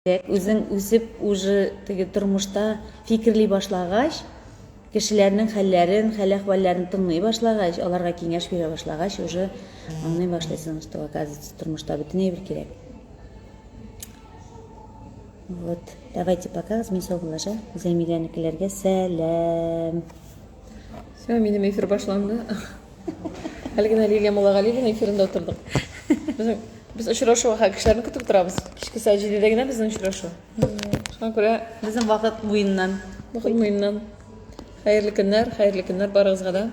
Үзең үсеп уже теге тормышта фикерли башлагач, кешеләрнең хәлләрен, хәл-әхвәлләрен тыңлый башлагач, аларга киңәш бирә башлагач, уже аңлый башлыйсың, что, оказывается, тормышта бөтен әйбер кирәк. Вот, давайте пока, мин саубуллаша. Зәмиләнекеләргә сәлам. Все, минем эфир башланды. Әле генә Лилия Муллагалиевна эфирында утырдык. Безнең без очрашуга кешеләрне көтеп торабыз. Кичке сәгать 7-дә генә безнең очрашу. Шуңа күрә безнең вакыт муеннан. Вакыт муеннан. Хәерле көннәр, хәерле көннәр барыгызга да.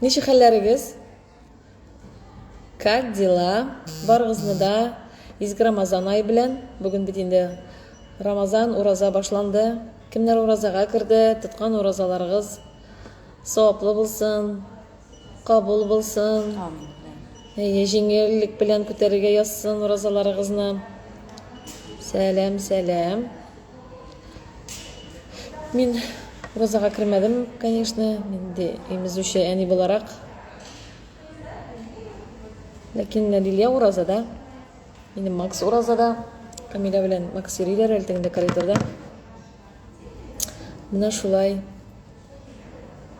Ничек хәлләрегез? Как дела? Барыгызны да изге Рамазан ае белән. Бүген бит инде Рамазан, ураза башланды. Кемнәр уразага керде, тоткан уразаларыгыз саваплы булсын, кабул булсын. Амин. Әйе, җиңеллек белән күтәрергә язсын уразаларыгызны. Сәлам, сәлам. Мин уразага кермәдем, конечно, мин дә имезүче әни буларак. Ләкин Лилия уразада. Минем Макс уразада. Камилә белән Макс йөриләр әле тегендә коридорда. Менә шулай.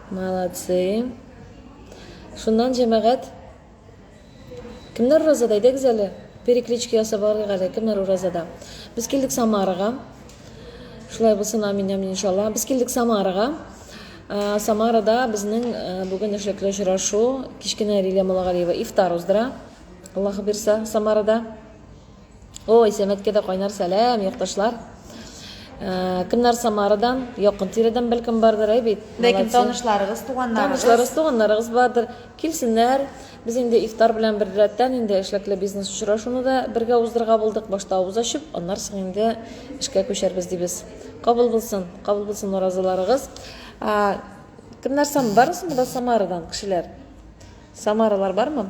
Молодцы. Шуннан җәмәгать Кемнәр уразада? Әйдәгез әле, перекличка ясап алыйк әле, кемнәр уразада? Без килдек Самарага. Шулай булсын, амин, амин, иншалла. Без килдек Самарага. Самарада безнең бүген эшлекле очрашу. Кечкенә Лилия Муллагалиева ифтар уздыра. Аллаһы бирсә, Самарада. Ой, Сәмәткә дә кайнар сәлам, якташлар. Э, кемнәр Самарадан, якын тирәдән бәлкем бардыр, әй бит. Бәлкем танышларыгыз, туганнарыгыз. Танышларыгыз, туганнарыгыз бардыр. Килсеннәр. Без инде ифтар белән беррәттән инде эшлекле бизнес очрашуны да бергә уздырырга булдык. Башта авыз ачып, аннан соң инде эшкә күчәрбез дибез. Кабул булсын, кабул булсын уразаларыгыз. Кемнәр сам, барысымы да Самарадан кешеләр? Самаралар бармы?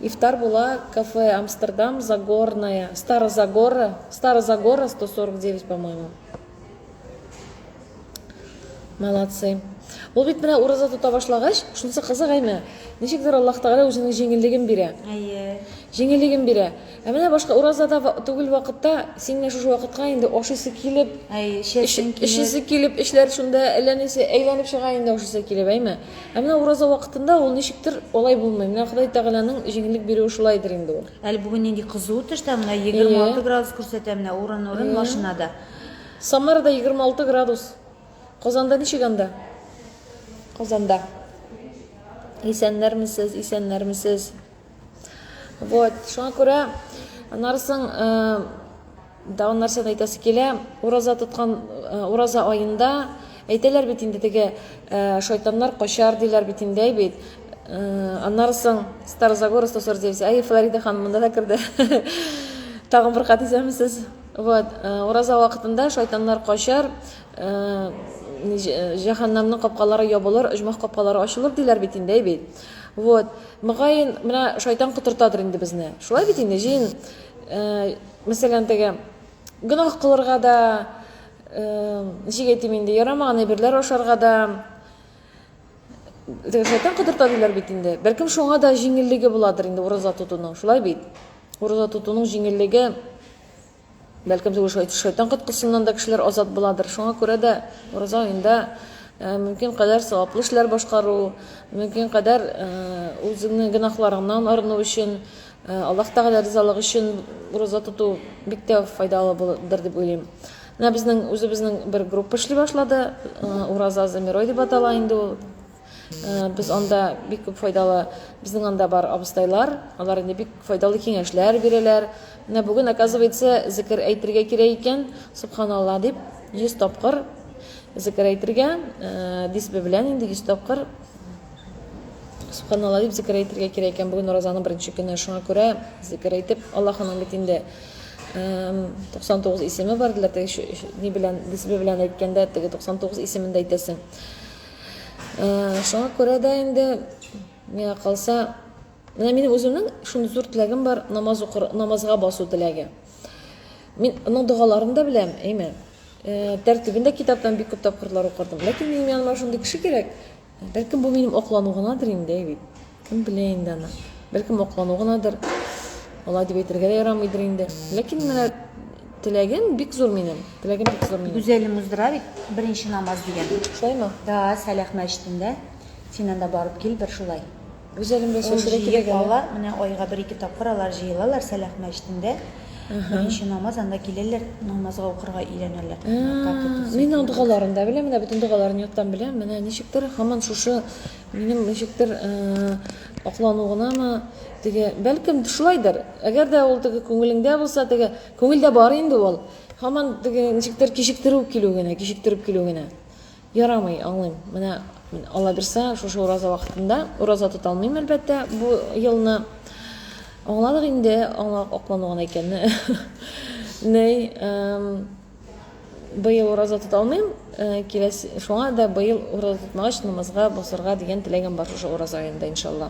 Ифтар була кафе Амстердам, Загорная, Старозагора, Старозагора 149, по-моему. Молодцы. Ул бит менә ураза тота башлагач, шунысы кызык әйме, ничектер Аллаһ Тәгалә үзенең җиңеллеген бирә. Әйе. Җиңеллеген бирә. Ә менә башка уразада түгел вакытта, син менә шушы вакытка инде ашыйсы килеп, Әйе, эчәсең килеп. Эчәсе килеп, эшләр шунда әллә нәрсә әйләнеп чыга инде ашыйсы килеп, әйме. Ә менә ураза вакытында ул ничектер алай булмый. Менә Ходай Тәгаләнең җиңеллек бирүе шулайдыр инде ул. Әле бүген нинди кызу тышта, менә 26 градус күрсәтә менә урын-урын машинада. Самарада 26 градус. Казанда ничек анда? Казанда. Исәннәрмесез, исәннәрмесез. Вот, шуңа күрә аннары соң э, тагын нәрсәне әйтәсе килә, ураза тоткан э, ураза аенда әйтәләр бит инде теге э, шайтаннар качар диләр бит инде, әй бит. Аннары соң Старозагора 149, әй, Флорида ханым монда да керде. Тагын бер кат исәнмесез. Вот, ураза вакытында шайтаннар качар, җәһәннәмнең капкалары ябылыр, оҗмах капкалары ачылыр диләр бит инде, әй бит. Вот. Мөгаен, менә шайтан котыртадыр инде безне. Шулай бит инде, җыен, э, мәсәлән, теге гөнаһ кылырга да, э, ничек әйтим инде, ярамаган әйберләр ашарга да, теге шайтан котырта диләр бит инде. Бәлкем шуңа да җиңеллеге буладыр инде ураза тотуның, шулай бит? Ураза тотуның җиңеллеге Бәлкем түгел шайтан коткысыннан да кешеләр азат буладыр. Шуңа күрә дә ураза аенда э, мөмкин кадәр саваплы эшләр башкару, мөмкин кадәр э, үзеңнең гөнаһларыңнан арыну өчен, э, Аллаһ Тәгалә ризалыгы өчен ураза тоту бик тә файдалы булыр дип уйлыйм. Менә безнең үзебезнең бер группа эшли башлады. Ураза Замирой дип атала инде ул. Э, без анда бик күп файдалы, безнең анда бар абыстайлар, алар инде бик файдалы киңәшләр бирәләр. Менә бүген, оказывается, зикер әйтергә кирәк икән, субханалла дип, 100 тапкыр зикер әйтергә, э, дисбе белән инде 100 тапкыр субханалла дип зикер әйтергә кирәк икән. Бүген уразаның беренче көне, шуңа күрә зикер әйтеп, Аллаһының бит инде 99 исеме бар, диләр, теге ни белән, дисбе белән әйткәндә, теге 99 исемен дә әйтәсең. Э, шуңа күрә дә инде миңа калса, менә минем үземнең шундый зур теләгем бар, намаз укыр, намазга басу теләге. Мин аның догаларын да беләм, әйме. Э, тәртибен дә китаптан бик күп тапкырлар укырдым. Ләкин минем яныма шундый кеше кирәк. Бәлкем бу минем аклану гынадыр инде, әй бит. Кем белә инде аны. Бәлкем аклану гынадыр. Алай дип әйтергә дә ярамыйдыр инде. Ләкин менә теләгем бик зур минем. Теләгем бик зур минем. Гүзәлем уздыра бит беренче намаз дигән. Шулаймы? Да, Сәлах мәчетендә. Син анда барып кил бер шулай. Гүзәлем белән Ул сөйләшергә җыеп кирәк әле. ала, менә айга бер-ике тапкыр алар җыелалар Сәлах мәчетендә. Беренче намаз анда киләләр, намазга укырга өйрәнәләр. Как это всё Мин аның делается. догаларын да беләм, менә бөтен догаларын яттан беләм. Менә ничектер һаман шушы минем ничектер аклану гынамы, теге, бәлкем шулайдыр. Әгәр дә ул теге күңелеңдә булса, теге күңелдә бар инде ул. Һаман теге ничектер кичектерү килү генә, кичектереп килү генә. Ярамый, аңлыйм. Менә Алла бирсә, шушы ураза вакытында ураза тота алмыйм, әлбәттә, бу елны. Аңладык инде, аңла аклану гына икәнне. Ней, быел ураза тота алмыйм, э, киләсе, шуңа да быел ураза тотмагач, намазга басарга дигән теләгем бар шушы ураза аенда, иншалла.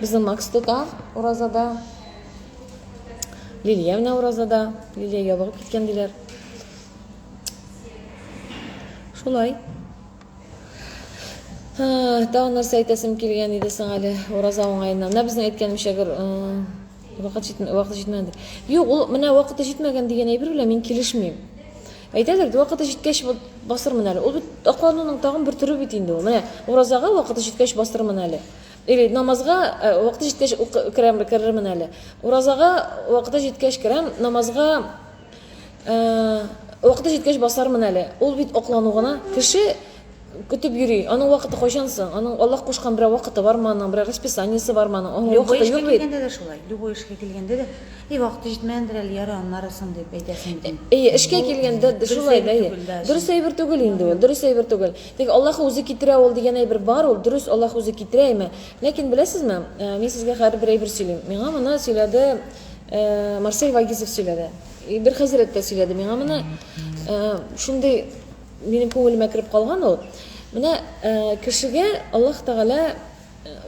Безнең Макс тота уразада. Лилия менә уразада. Лилия ябыгып киткән диләр. Шулай. Тагын нәрсә әйтәсем килгән иде соң әле ураза уңаеннан. Менә безнең әйткәнемчә гер вакыт җитмә, вакыты җитмәгән. Юк, ул менә вакыты җитмәгән дигән әйбер белән мин килешмим. Әйтәләр, вакыты җиткәч басырмын әле. Ул бит аклануның тагын бер төре бит инде ул. Менә уразага вакыты җиткәч басырмын әле. Или намазга вакыты җиткәч керәм, керермен әле. Уразага вакыты җиткәч керәм, намазга Вакыты җиткәч басармын әле. Ул бит аклану гына. Кеше көтеп йөри. Аның вакыты кайчан соң? Аның Аллаһ кушкан берәр вакыты бармы аның, берәр расписаниесе бармы аның? Аның Любой вакыты эшкә юк бит. килгәндә дә шулай. Любой эшкә килгәндә дә, и вакыты җитмәгәндер әле, ярый, аннары соң дип әйтәсең бит инде. Әйе, эшкә Бу килгәндә дөрес шулай әйбер да, әйе. түгел, да, Дөрес чын. әйбер түгел инде ул, дөрес әйбер түгел. Тик Аллаһ үзе китерә ул дигән әйбер бар ул, дөрес Аллаһ үзе китерә әйме. Ләкин беләсезме, мин сезгә хәзер бер әйбер сөйлим. Миңа моны сөйләде Марсель Вагизов сөйләде. Бер хәзрәт тә сөйләде миңа моны. Шундый минем күңелемә кереп калган ул. Менә кешегә Аллаһ Тәгалә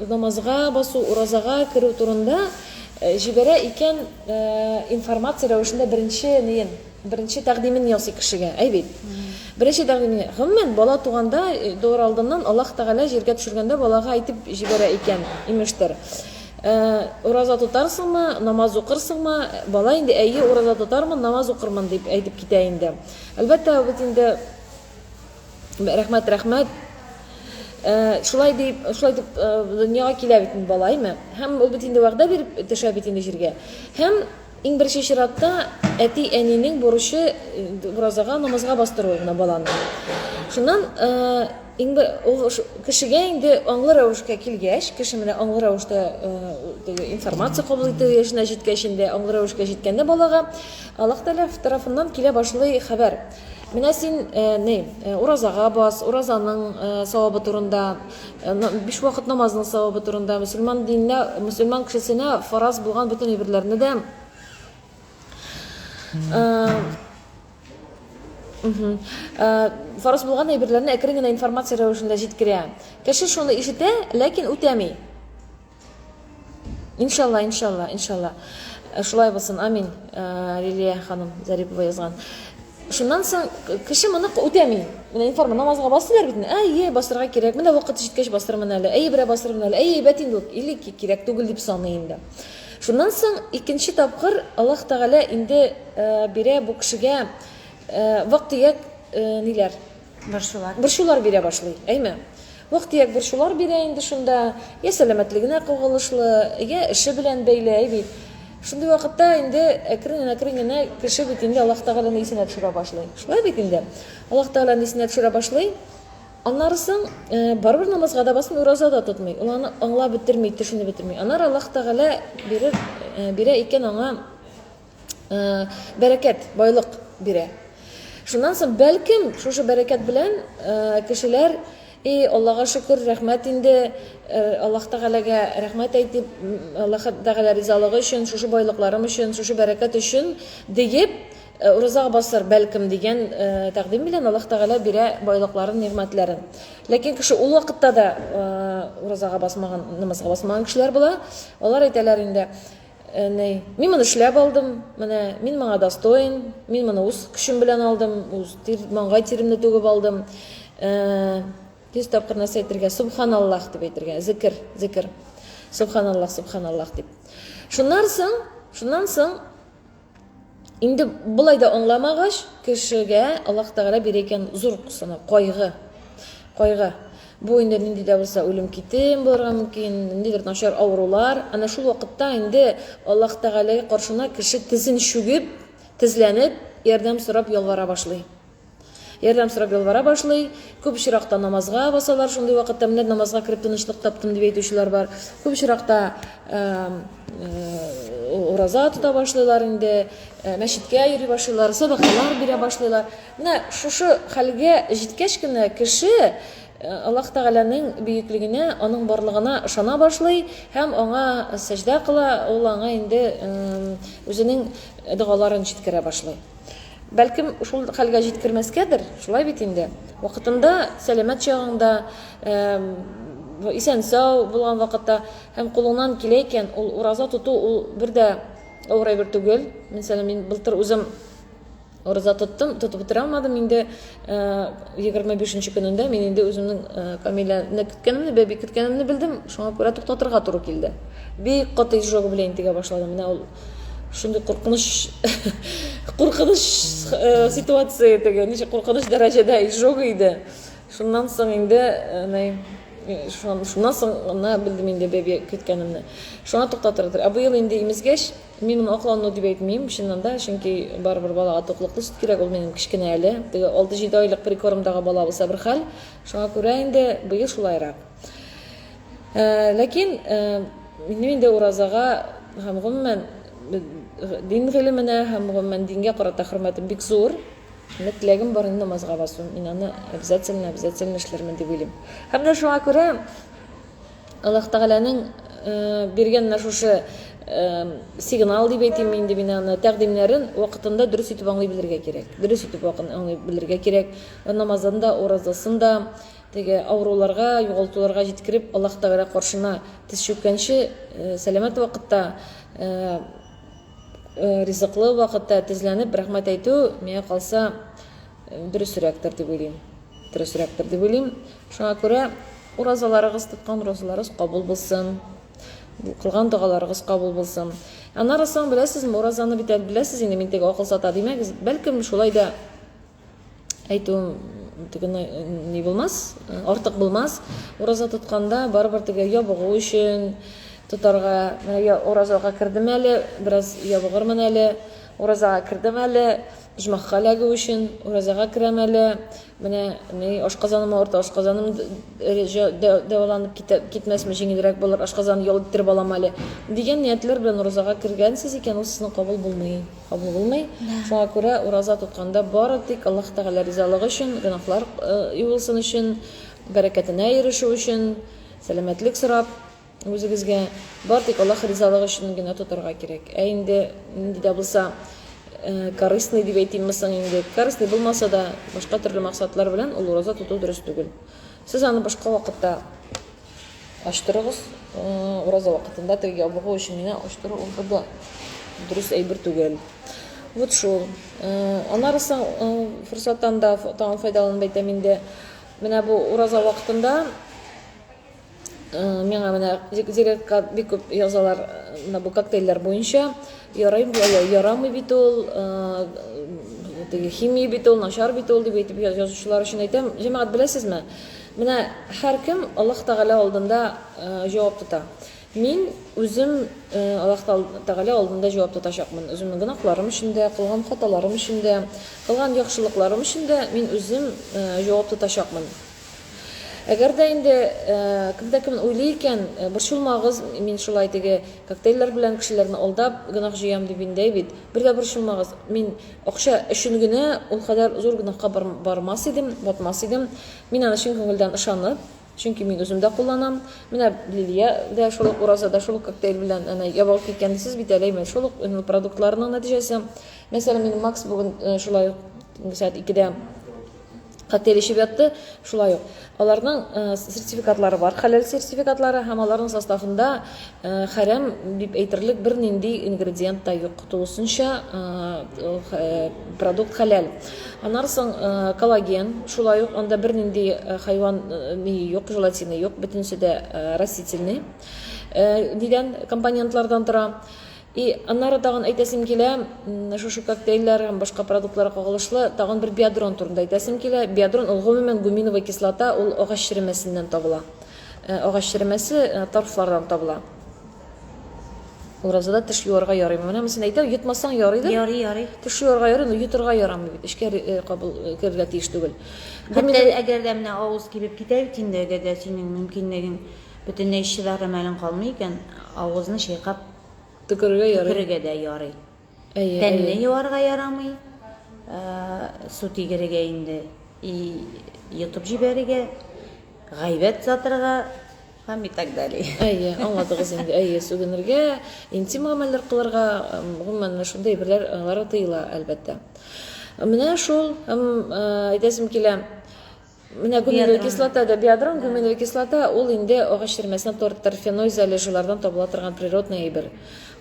намазга басу, уразага керү турында җибәрә икән информация рәвешендә беренче неен, беренче тәкъдимен ясый кешегә, әй бит. Беренче тәкъдимен. Гомумән, бала туганда, туар алдыннан Аллаһ Тәгалә җиргә төшергәндә балага әйтеп җибәрә икән, имештер. Ураза тотарсыңмы, намаз укырсыңмы? Бала инде, әйе, ураза тотармын, намаз укырмын, дип әйтеп китә инде. Әлбәттә, бит инде рәхмәт, рәхмәт. Шулай дип, шулай дип дөньяга килә бит инде бала, әйме? Һәм ул бит инде вәгъдә биреп төшә бит инде җиргә. Һәм иң беренче чиратта әти-әнинең бурычы уразага, намазга бастыру менә баланы. Шуннан иң бер ул кешегә инде аңлы рәвешкә килгәч, кеше менә аңлы рәвештә теге информация кабул итү яшенә җиткәч инде аңлы рәвешкә җиткәндә балага Аллаһ Тәгалә тарафыннан килә башлый хәбәр. Менә син ни, уразага бас, уразаның савабы турында, биш вакыт намазның савабы турында, мөселман диненә, мөселман кешесенә фараз булган бөтен әйберләрне дә фараз булган әйберләрне әкрен генә информация рәвешендә җиткерә. Кеше шуны ишетә, ләкин үтәми. Иншалла, иншалла, иншалла. Э, шулай булсын, амин. Э, Лилия ханым Зарипова язган. Шуннан соң кеше моны үтәми. Менә информа намазга бастылар бит. Әйе, басырга кирәк. Менә вакыт җиткәч басырмын әле. Әйе, берәр басырмын әле. Әйе, әйбәт инде ул. Или кирәк түгел дип саный инде. Шуннан соң икенче тапкыр Аллаһ Тәгалә инде э, бирә бу кешегә вак-төяк ниләр? Борчулар. Борчулар бирә башлый, әйме? Вак-төяк борчулар бирә инде шунда, я сәламәтлегенә кагылышлы, я эше белән бәйле, әй бит. Шундый вакытта инде әкрен-әкрен генә кеше бит инде Аллаһ Тәгаләне исенә төшерә башлый. Шулай бит инде. Аллаһ Тәгаләне исенә төшерә башлый. Аннары соң э, барыбер намазга да басмый, ураза да тотмый. Ул аны аңлап бетерми, төшенеп бетерми. Аннары Аллаһ Тәгалә бирер, э, бирә икән аңа Э, бәрәкәт, байлык бирә. Шуннан соң бәлкем шушы бәрәкәт белән э, кешеләр И Аллага шөкер, рәхмәт инде, э, Аллаһ Тәгаләгә рәхмәт әйтеп, Аллаһ Тәгалә ризалыгы өчен, шушы байлыкларым өчен, шушы бәрәкәт өчен диеп, уразага басыр, бәлкем дигән тәкъдим белән Аллаһ Тәгалә бирә байлыкларын, нигъмәтләрен. Ләкин кеше ул вакытта да уразага басмаган, намазга басмаган кешеләр була. Алар әйтәләр инде, Ни, мин моны эшләп алдым, менә мин моңа достоин, мин моны үз көчем белән алдым, үз тир, маңгай тиремне түгеп алдым. Йөз тапкыр нәрсә әйтергә? Субханаллах дип әйтергә. Зикер, зикер. Субханаллах, субханаллах дип. Шуннан соң, Шуннан соң инде болай да аңламагач, кешегә Аллаһ Тәгалә бирә икән зур сынау, кайгы. Кайгы. Бу инде нинди дә булса үлем-китем булырга мөмкин, ниндидер начар авырулар. Әнә шул вакытта инде Аллаһ Тәгаләгә каршына кеше тезен чүгеп, тезләнеп, ярдәм сорап ялвара башлый. Ярдәм сорап ялвара башлый. Күп очракта намазга басалар шундый вакытта. Менә намазга кереп тынычлык таптым дип әйтүчеләр бар. Күп очракта ураза тота башлыйлар инде, мәчеткә йөри башлыйлар, сәдакалар бирә башлыйлар. Менә шушы хәлгә җиткәч кенә кеше Аллаһ Тәгаләнең бөеклегенә, аның барлыгына ышана башлый һәм аңа сәҗдә кыла, ул аңа инде үзенең догаларын җиткерә башлый. Бәлкем, шул хәлгә җиткермәскәдер, шулай бит инде. Вакытында, сәламәт чагыңда, исән-сау булган вакытта һәм кулыңнан килә икән, ул ураза тоту ул бер дә авыр әйбер түгел. Мәсәлән, мин былтыр үзем ураза тоттым, тотып бетерә алмадым инде. 25 нче көнендә мин инде үземнең Камиләне көткәнемне, бәби көткәнемне белдем, шуңа күрә туктатырга туры килде. Бик каты изжога белән интегә башладым. Менә ул шундый куркыныч куркыныч э, ситуация теге ничек куркыныч дәрәҗәдә изжога иде шуннан соң инде э, э, шуннан соң гына белдем инде бәби көткәнемне шуңа туктатырдыр ә быел инде имезгәч мин моны аклану дип әйтмим чыннан да чөнки барыбер балага туклыклы сөт кирәк ул минем кечкенә әле теге 6-7 айлык прикормдагы бала булса бер хәл шуңа күрә инде быел шулайрак Ләкин минем инде уразага һәм гомумән дин гыйлеменә һәм гомумән дингә карата хөрмәтем бик зур. Менә теләгем бар инде намазга басу. Мин аны обязательно, обязательно эшләрмен дип уйлыйм. Һәм менә шуңа күрә Аллаһ Тәгаләнең биргән менә шушы сигнал дип әйтим инде мин аны, тәкъдимнәрен вакытында дөрес итеп аңлый белергә кирәк. Дөрес итеп аңлый белергә кирәк. Намазын да, уразасын да, Теге авыруларга, югалтуларга җиткереп, Аллаһ Тәгалә каршына тез чүккәнче, сәламәт вакытта, ризыклы вакытта тезләнеп рәхмәт әйтү, миңа калса, дөресрәктер дип уйлыйм. Дөресрәктер дип уйлыйм. Шуңа күрә уразаларыгыз, тоткан уразаларыгыз кабул булсын. Кылган догаларыгыз кабул булсын. Аннары соң, беләсезме, уразаны бит әле беләсез инде, мин теге акыл сата димәгез. Бәлкем, шулай да әйтүем теге ни булмас, артык булмас. Ураза тотканда барыбер теге ябыгу өчен тотарга, менә уразага кердем әле, бераз ябыгырмын әле, уразага кердем әле, оҗмахка эләгү өчен уразага керәм әле, менә ни ашказаным авырта, ашказаным дәваланып китмәсме, җиңелрәк булыр, ашказанны ял иттереп алам әле дигән ниятләр белән уразага кергәнсез икән, ул сезнең кабул булмый. Кабул булмый. Шуңа күрә ураза тотканда бары тик Аллаһ Тәгалә ризалыгы өчен, гөнаһлар юылсын өчен, бәрәкәтенә ирешү өчен, сәламәтлек сорап үзегезгә, бар тик Аллаһ ризалыгы өчен генә тотарга кирәк. Ә инде нинди дә булса корыстный дип әйтимме соң инде, корыстный булмаса да, башка төрле максатлар белән ул ураза тоту дөрес түгел. Сез аны башка вакытта Ачтырыгыз. Ураза вакытында теге ябыгу өчен генә ачтыру ул бер дә дөрес әйбер түгел. Вот шул. Аннары соң форсаттан да тагын файдаланып әйтәм инде. Менә бу ураза вакытында миңа менә директка бик күп язалар менә бу коктейльләр буенча. Ярый, ярамый бит ул, теге химия бит ул, начар бит ул дип әйтеп язучылар өчен әйтәм. Җәмәгать беләсезме? Менә һәркем Аллаһ Тәгалә алдында җавап тота. Мин үзем Аллаһ Тәгалә алдында җавап тотачакмын. Үземнең гөнаһларым өчен дә, кылган хаталарым өчен дә, кылган яхшылыкларым өчен дә мин үзем җавап тотачакмын. Әгәр дә инде кем дә кем уйлый икән, борчылмагыз, мин шулай теге коктейльләр белән кешеләрне алдап гөнаһ җыям дип инде бит. Бер дә борчылмагыз. Мин акча өчен генә ул кадәр зур гөнаһка бармас идем, батмас идем. Мин аны чын күңелдән ышанып, чөнки мин үзем дә кулланам. Менә Лилия дә шул ук уразада шул ук коктейль белән әнә ябыгып киткән дисез бит әле, әйме, шул ук НЛ продуктларының нәтиҗәсе. Мәсәлән, минем Макс бүген э, шулай ук сәгать 2-дә коктейль эчеп ятты, шулай ук. Аларның э, сертификатлары бар, хәләл сертификатлары, һәм аларның составында э, хәрәм дип әйтерлек бернинди ингредиент та юк. Тулысынча э, продукт хәләл. Аннан соң коллаген, шулай ук анда бернинди хайван ни юк, желатины юк, бөтенесе дә растительный. Нидән компонентлардан тора. И аннары тагын әйтәсем килә, шушы коктейльләр һәм башка продуктларга кагылышлы тагын бер биадрон турында әйтәсем килә. Биадрон ул гомумән гуминовая кислота, ул агач черемәсеннән табыла. Э, агач черемәсе э, торфлардан табыла. Уразада теш юарга ярыймы? Менә монысын әйтәм, йотмасаң ярыйдыр. Ярый, ярый. Теш юарга ярый, но йотырга ярамый бит. Эчкә э, кабул керергә тиеш түгел. Хәтта әгәр дә менә авыз кибеп китә бит инде, әгәр дә синең мөмкинлегең бөтенләй чыдар әмәлең калмый икән, авызны чайкап Төкерергә ярый. Төкерергә дә ярый. Әйе, Тәнне әйе. юарга ярамый, су тигерергә инде и йотып җибәрергә, гайбәт сатырга һәм и так далее. Әйе, аңладыгыз инде. Әйе, сүгенергә, интим гамәлләр кылырга, гомумән, менә шундый әйберләр алар тыела, әлбәттә. Менә шул, һәм әйтәсем килә, Менә гуминовая кислота да биадрон, гуминовая кислота ул инде агач черемәсенә торфяной залежалардан табыла торган природный әйбер.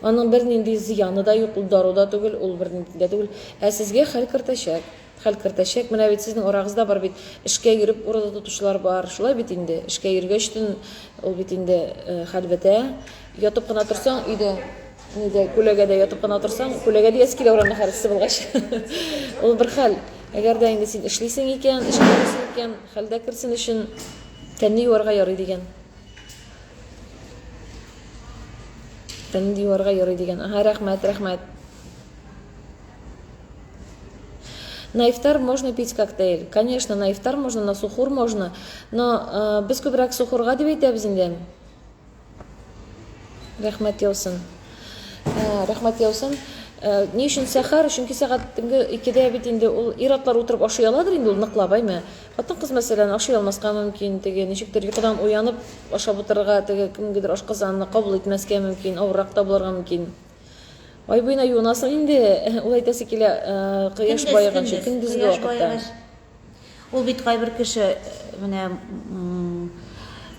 Аның бернинди зыяны да юк, ул дару да түгел, ул бернинди дә түгел. Ә сезгә хәл кертәчәк. Хәл кертәчәк. Менә бит сезнең арагызда бар бит эшкә йөреп ураза тотучылар бар. Шулай бит инде. Эшкә йөргәч төн ул бит инде э, хәл бетә. Ятып кына торсаң өйдә нидә күләгәдә ятып кына торсаң, күләгә диясе килә урамда хәл булгач. Ул бер хәл. Әгәр дә инде син эшлисең икән, эшкә йөрисең икән, хәлдә керсен өчен тәнне юарга ярый дигән. Тәнне юарга ярый дигән. Ага, рәхмәт, рәхмәт. На ифтар можно пить коктейль. Конечно, на ифтар можно, на сухур можно. Но э, без күбрәк сухурга дип әйтәбез инде. Рәхмәт яусын. Э, рәхмәт яусын. Э, ни өчен сәхәр? Чөнки сәгать төнге икедә бит инде ул ир-атлар утырып ашый аладыр инде ул ныклап, әйме? Хатын-кыз мәсәлән ашый алмаска мөмкин, теге ничектер йокыдан уянып ашап утырырга, теге кемгедер ашказанны кабул итмәскә мөмкин, авыррак та булырга мөмкин. Ай буена юынасың инде, ул әйтәсе килә, э, кояш баеганчы, көндезге вакытта. Ул бит кайбер кеше менә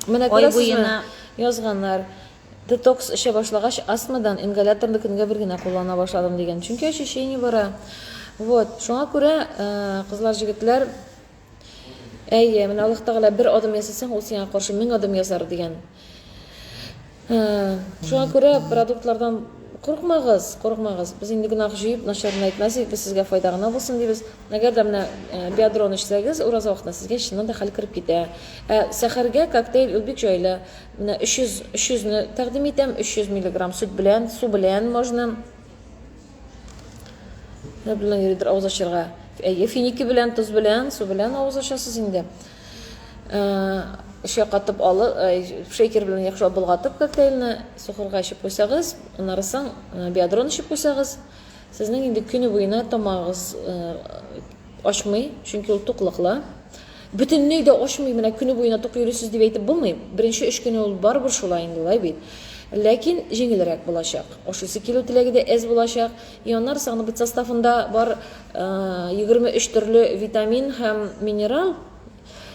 Менә ай буена язганнар. Детокс эчә башлагач, астмадан ингаляторны көнгә бер генә куллана башладым дигән. Чөнки ощущение бара. Вот, шуңа күрә, э, кызлар, җегетләр, әйе, менә Аллаһ Тәгалә бер адым ясасаң, ул сиңа каршы мең адым ясар дигән. Шуңа күрә продуктлардан курыкмагыз, курыкмагыз. Без инде гөнаһ җыеп, начарын әйтмәс идек, без сезгә файда гына булсын дибез. Әгәр дә менә э, биадрон эчсәгез, ураза вакытында сезгә чыннан да хәл кереп китә. Ә сәхәргә коктейль ул бик җайлы. Менә 300 300-не тәкъдим итәм, 300 миллиграмм сөт белән, су белән можно. Нәр белән йөридер авыз ачарга. Әйе, финики белән, тоз белән, су белән авыз ачасыз инде. Чайкатып алып, шейкер белән яхшылап болгатып коктейльне сухарга эчеп куйсагыз, аннары соң биадрон эчеп куйсагыз, сезнең инде көне буена тамагыгыз ачмый, чөнки ул туклыклы. Бөтенләй дә ачмый, менә көне буена тук йөрисез дип әйтеп булмый. Беренче өч көне ул барыбер шулай инде, улай бит. Ләкин җиңелрәк булачак. Ашыйсы килү теләге дә әз булачак. И аннары соң аның бит составында бар 23 төрле витамин һәм минерал.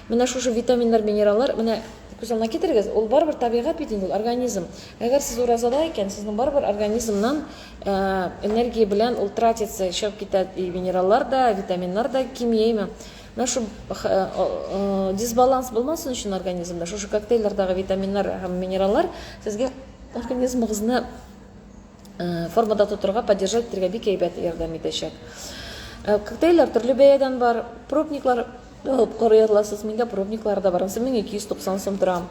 Менә шушы витаминнар, минераллар, менә күз алдына китерегез, ул барыбер табигать бит инде ул, организм. Әгәр сез уразада икән, сезнең барыбер организмнан энергия белән ул тратится, чыгып китә и минераллар да, витаминнар да кими, әйме. Менә шу дисбаланс булмасын өчен организмда, шушы коктейльләрдәге витаминнар һәм минераллар сезгә организмыгызны Э, формада тотырга, поддержать итәргә бик әйбәт ярдәм итәчәк. Э, коктейльләр төрле бәядән бар, пробниклар алып карый аласыз. Миндә пробниклар да бар. Анысы 1290 сум тора.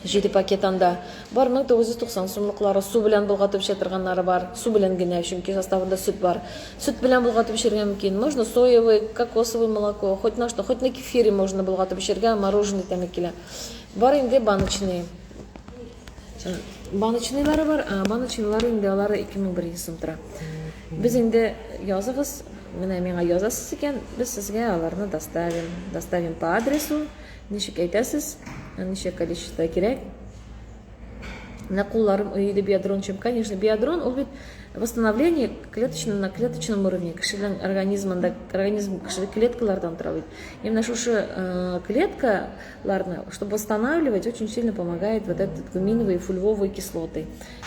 7 пакет анда. Бар 1990 сумлыклары, су белән болгатып эчә торганнары бар. Су белән генә, чөнки составында сөт бар. Сөт белән болгатып эчәргә мөмкин. Можно соевый, кокосовый молоко, хоть на что, хоть на кефире можно болгатып эчәргә, мороженое тәме килә. Бар инде баночные. Баночныйлары бар, баночныйлары инде алары 2100 сум тора. Без инде языгыз, менә миңа язасыз икән, без сезгә аларны доставим. Доставим по адресу. Ничек әйтәсез, ничә количество кирәк. Менә кулларым өйде биадрон чем. Конечно, биадрон ул бит восстановление клеточно на клеточном уровне. Кешенең организмында, организм кеше клеткалардан тора бит. И менә шушы э, клетка Ларны, чтобы восстанавливать, очень сильно помогает вот этот гуминовые фульвовые кислоты.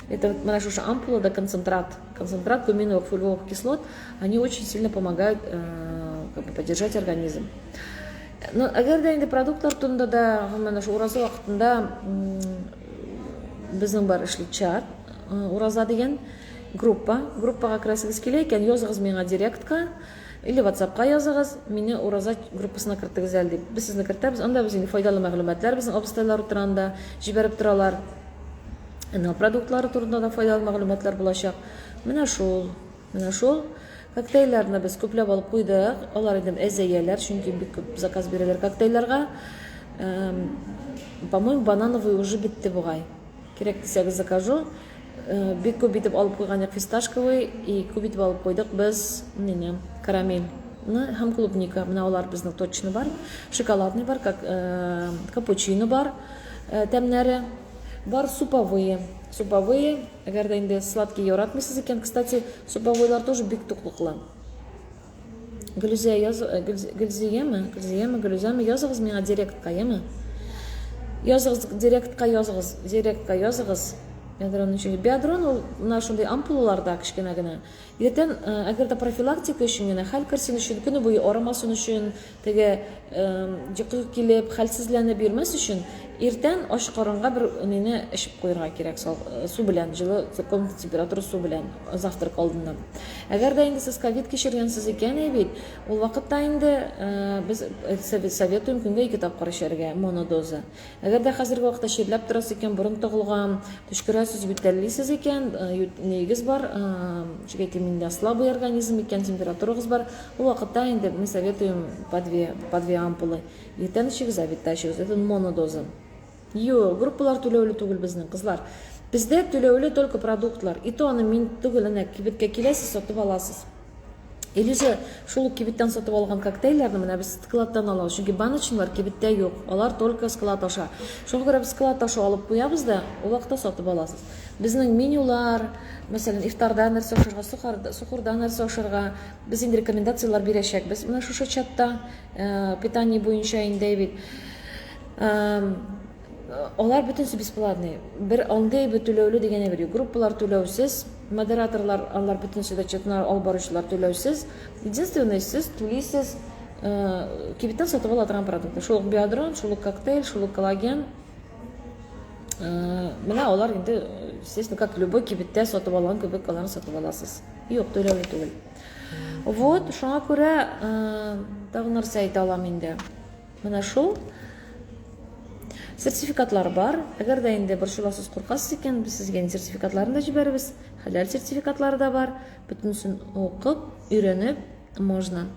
Это вот менә шушы ампулада концентрат, концентрат гуминовых фульвовых кислот, они очень сильно помогают э, как бы поддержать организм. Но әгәр дә инде продуктлар турында да, гомумән, ошо ураза вакытында безнең бар эшли чат, Ураза дигән группа. Группага керәсегез килә икән, языгыз миңа директка или WhatsAppка языгыз, мине ураза группасына кертегез әле дип. Без сезне кертәбез, анда без инде файдалы мәгълүматлар безнең абыстайлар утыра анда, җибәреп торалар. НЛ продуктлары турында да файдалы мәгълүматлар булачак. Менә шул. Менә шул. Коктейльләрне без күпләп алып куйдык. Алар инде әзәяләр, чөнки бик күп заказ бирәләр коктейльләргә. По-моему, банановый уже бетте бугай. Кирәк дисәгез закажу. Э, бик күп итеп алып куйган идек фисташковый и күп итеп алып куйдык без нине карамельны һәм клубника. Менә алар безнең точно бар. Шоколадный бар, как э, капучино бар э, тәмнәре. Бар суповые. Суповые, әгәр дә инде сладкий яратмыйсыз икән, кстати, суповойлар тоже бик туклыклы. Гөлүзә яз э, Гөлзияме? Гөлзияме, Гөлүзәме языгыз миңа директка, яме? Языгыз директка языгыз, директка языгыз. Биадрон ничек? Биадрон ул менә шундый ампулаларда кечкенә генә. Иртән, э, әгәр дә профилактика өчен генә, хәл керсен өчен, көне буе арымасын өчен, Теге йокы килеп, хәлсезләнеп йөрмәс өчен, иртән ач карынга бер нине эчеп куярга кирәк, су белән, җылы комната температура су белән, завтрак алдыннан. Әгәр дә инде сез ковид кичергәнсез икән, әй бит, ул вакытта инде без советуем көнгә ике тапкыр эчәргә монодоза. Әгәр дә хәзерге вакытта чирләп торасыз икән, борын тыгылган, төчкерәсез, ютәллисез икән, э, нигез бар, э, ничек әйтим инде, слабый организм икән, температурагыз бар, ул вакытта инде мы советуем по две, по две ампулы. Иртән эчегез, обедта эчегез. Это монодоза. Юк, группалар түләүле түгел безнең, кызлар. Бездә түләүле только продуктлар. И то аны мин түгел, әнә кибеткә киләсез, сатып аласыз. Или же шул ук кибеттән сатып алган коктейльләрне менә без складтан алабыз. Чөнки баночныйлар кибеттә юк. Алар только склад аша. Шуңа күрә без склад аша алып куябыз да, ул вакытта сатып аласыз. Безнең менюлар, мәсәлән, ифтарда нәрсә ашарга, сухарда, сухурда нәрсә ашарга, без инде рекомендацияләр бирәчәкбез. Менә шушы чатта э, питание буенча инде бит. Алар бөтенесе бесплатный. Бер андый бер түләүле дигән әйбер юк. Группалар түләүсез, модераторлар, алар бөтенесе дә чатны алып баручылар түләүсез. Единственное, сез түлисез э, кибеттән сатып ала торган продукты. Шул ук биодрон, шул ук коктейль, шул ук коллаген. Э, менә алар инде, естественно, как любой кибеттә сатып алган кебек, аларны сатып аласыз. Юк, түләүле түгел. Вот, шуңа күрә э, тагын нәрсә әйтә алам инде. Менә шул. Сертификатлар бар. Әгәр дә инде борчыласыз, куркасыз икән, без сезгә инде сертификатларын да җибәрәбез. Хәләл сертификатлары да бар. Бөтенесен укып, өйрәнеп можно.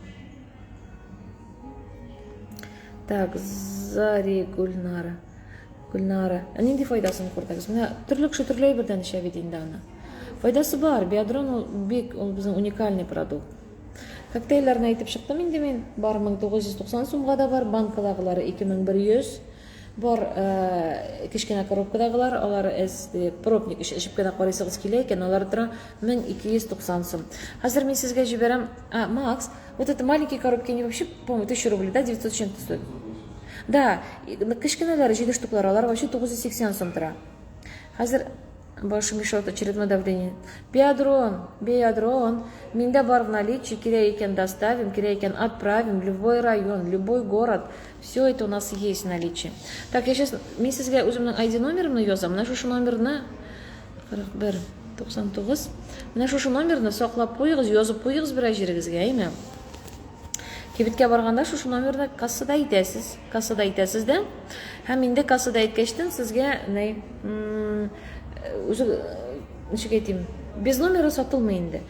Так, Зари Гульнара. Гульнара, ә нинди файдасын күрдегез? Менә төрле кеше төрле әйбердән эчә бит инде аны. Файдасы бар. Биадрон ул бик, ул безнең уникальный продукт. Коктейльләрне әйтеп чыктым инде мин. Бар 1990 сумга да бар, банкадагылары 2100. Бар э, кечкенә коробкадагылар, алар эс пробник эчеп кенә карыйсыгыз килә икән, алар тора 1290 сум. Хәзер мин сезгә җибәрәм. А, Макс, вот это маленькие коробки, они вообще, по-моему, 1000 рублей, да, 900 чем-то стоят. Да, кечкенәләре 7 штуклар, алар вообще 980 сум тора. Хәзер Башым мешает очередное давление. Биадрон, биадрон. Миндә бар в наличии, кирәк икән доставим, кирәк икән отправим, любой район, любой город. Все это у нас есть в наличии. Так, я сейчас, мин сезгә үземнең ID номерымны язам. Менә шушы номерны 41 99. Менә шушы номерны саклап куегыз, язып куегыз берәр җирегезгә, әйме? Кибеткә барганда шушы номерны кассада әйтәсез. Кассада әйтәсез дә. Һәм инде кассада әйткәчтен сезгә ни үзе ничек әйтим, без номера сатылмый инде.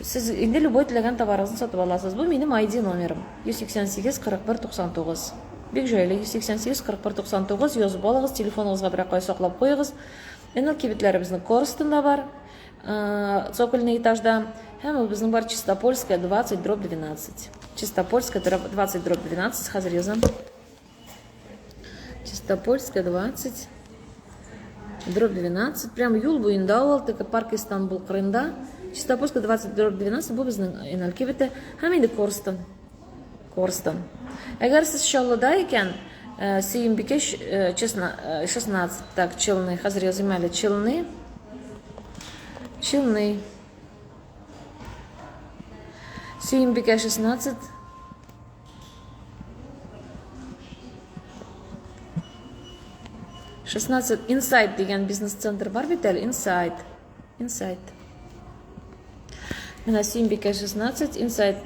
Сез инде любой теләгән товарыгызны сатып аласыз. Бу минем ID номерым. 188 41 99. Бик җайлы 188 41 99 язып алыгыз, телефоныгызга берәр кая саклап куегыз. НЛ кибетләребезнең Корстонда бар. Цокольный этажда. Һәм ул безнең бар Чистопольская 20 дробь 12. Чистопольская 20 дробь 12. Хәзер язам. Чистопольская 20 дробь 12. Прям юл буенда ул, теге парк Истанбул кырында. Чистопольская 20 дробь 12 бу безнең Инал кибете. Һәм инде Корстон. Корстон. Әгәр сез Чаллыда икән, э, Сөембикә э, честно, 16, э, так, Челны, хәзер языйм әле, Челны. Челны. Сөембикә 16. 16 Инсайт дигән бизнес-центр бар бит әле, Инсайт. Инсайт. Менә Сөембикә 16, Инсайт.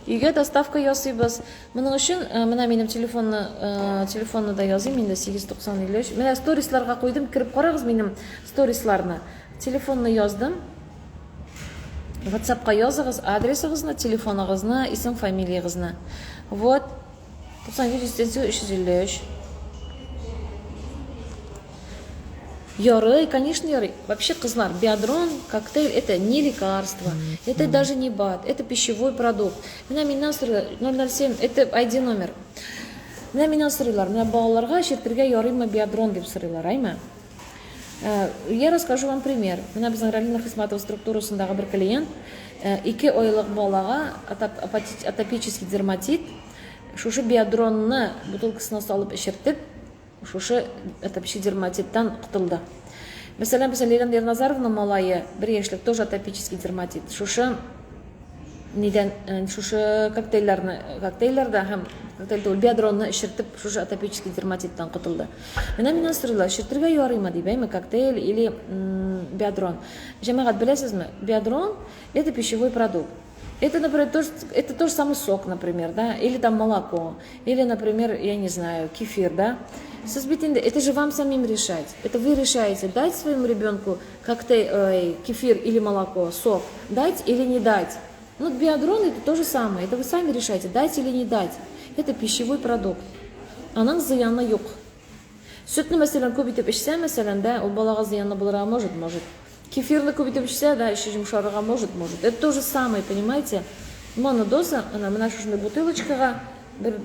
Өйгә доставка ясыйбыз. Моның өчен э, менә минем телефонны, э, телефонны да языйм инде 893. Менә сторисларга куйдым, кереп карагыз минем сторисларны. Телефонны яздым. WhatsAppка языгыз адресыгызны, телефоныгызны, исем, фамилиягызны. Вот. 97 353. Ярый, конечно, ярый. Вообще, кызлар, биадрон, коктейль это не лекарство, это даже не БАД, это пищевой продукт. Менә миннән сорыйлар, 007, это ID номер. Менә миннән сорыйлар, менә балаларга эчертергә ярыймы биадрон дип сорыйлар, әйме? Э, я расскажу вам пример. Менә безнең Ралина Хисматова структурасындагы бер клиент 2 э, айлык балага атопический дерматит шушы биадронны бутылкасына салып эчертеп, Шушы атопический дерматиттан котылды. Мәсәлән, безнең Лилия Ерназаровна малае бер яшьлек тоже атопический дерматит. Шушы нидән э, шушы коктейльләрне коктейльләрдә һәм коктейль түгел биадронны эчертеп шушы атопический дерматиттан котылды. Менә миннән сорыйлар, эчертергә ярыймы дип, әйме коктейль или биадрон. Җәмәгать беләсезме, биадрон это пищевой продукт. Это, например, то, это тот же самый сок, например, да, или там молоко, или, например, я не знаю, кефир, да. Сез бит инде, это же вам самим решать. Это вы решаете, дать своему ребенку коктейль, ой, кефир или молоко, сок, дать или не дать. Ну, биадрон это то же самое, это вы сами решаете, дать или не дать. Это пищевой продукт. Аның зыяны юк. Сөтне, мәсәлән, күп итеп эчсә, мәсәлән, да, ул балага зыянлы булырга может, может. Кефирны күп итеп эчсә, да, эче йомшарырга может, может. Это то же самое, понимаете? Монодоза, ана менә шушындый бутылочкага бер